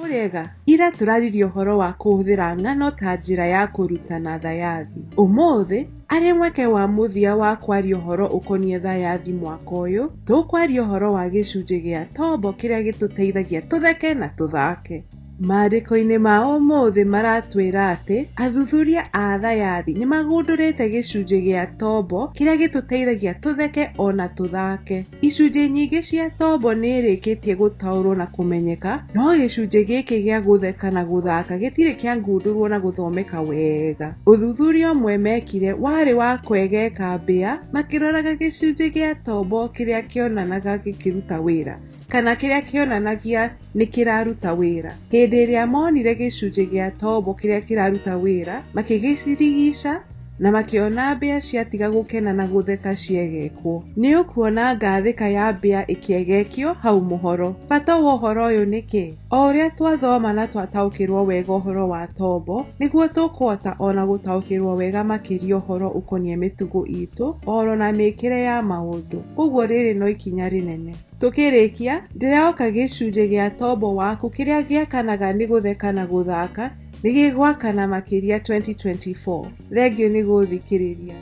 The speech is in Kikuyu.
Mũrĩega? Ira tũraririe ũhoro wa kũhũthĩra ng'ano ta njĩra ya kũrutana thayathi. Ũmũthĩ, arĩ mweke wa mũthia wa kwaria ũhoro ũkoniĩ thayathi mwaka ũyũ, tũkwaria ũhoro wa gĩcunjĩ gĩa tombo kĩrĩa gĩtũteithagia tũtheke na tũthake. Maandĩko-inĩ ma ũmũthĩ maratwĩra atĩ athuthuria a thayathi nĩ magundũrĩte gĩcunjĩ gĩa tombo kĩrĩa gĩtũteithagia tũtheke ona tũthake. Icunjĩ nyingĩ cia tombo nĩ irĩkĩtie gũtaũrwo na kũmenyeka, no gĩcunjĩ gĩkĩ gĩa gũtheka na gũthaka gĩtirĩ kĩagundũrwo na gũthomeka wega. Ũthuthuria ũmwe mekire warĩ wa kwegeka mbĩa makĩroraga gĩcunjĩ gĩa tombo kĩrĩa kĩonanaga gĩkĩruta wĩra kana kĩrĩa kĩonanagia nĩ kĩraruta wĩra. Hĩndĩ ĩrĩa monire gĩcunjĩ gĩa tombo kĩrĩa kĩraruta wĩra, makĩgĩcirigica na makĩona mbĩa ciatiga gũkena na gũtheka ciegekwo. Nĩ ũkuona ngathĩka ya mbĩa ĩkĩegekio hau mũhoro. Bata wa ũhoro ũyũ nĩ kĩ? O ũrĩa twathoma na twataũkĩrwo wega ũhoro wa tombo, nĩguo tũkũhota ona gũtaũkĩrwo wega makĩria ũhoro ũkoniĩ mĩtugo itũ oro na mĩkĩre ya maũndũ. Koguo rĩrĩ no ikinya rĩnene. Tũkĩrĩkia, ndĩrehoka gĩcunjĩ gĩa tombo waku kĩrĩa gĩakanaga nĩ gũtheka na gũthaka nĩ gĩgwakana makĩria 2024. Thengiũ nĩ gũthikĩrĩria.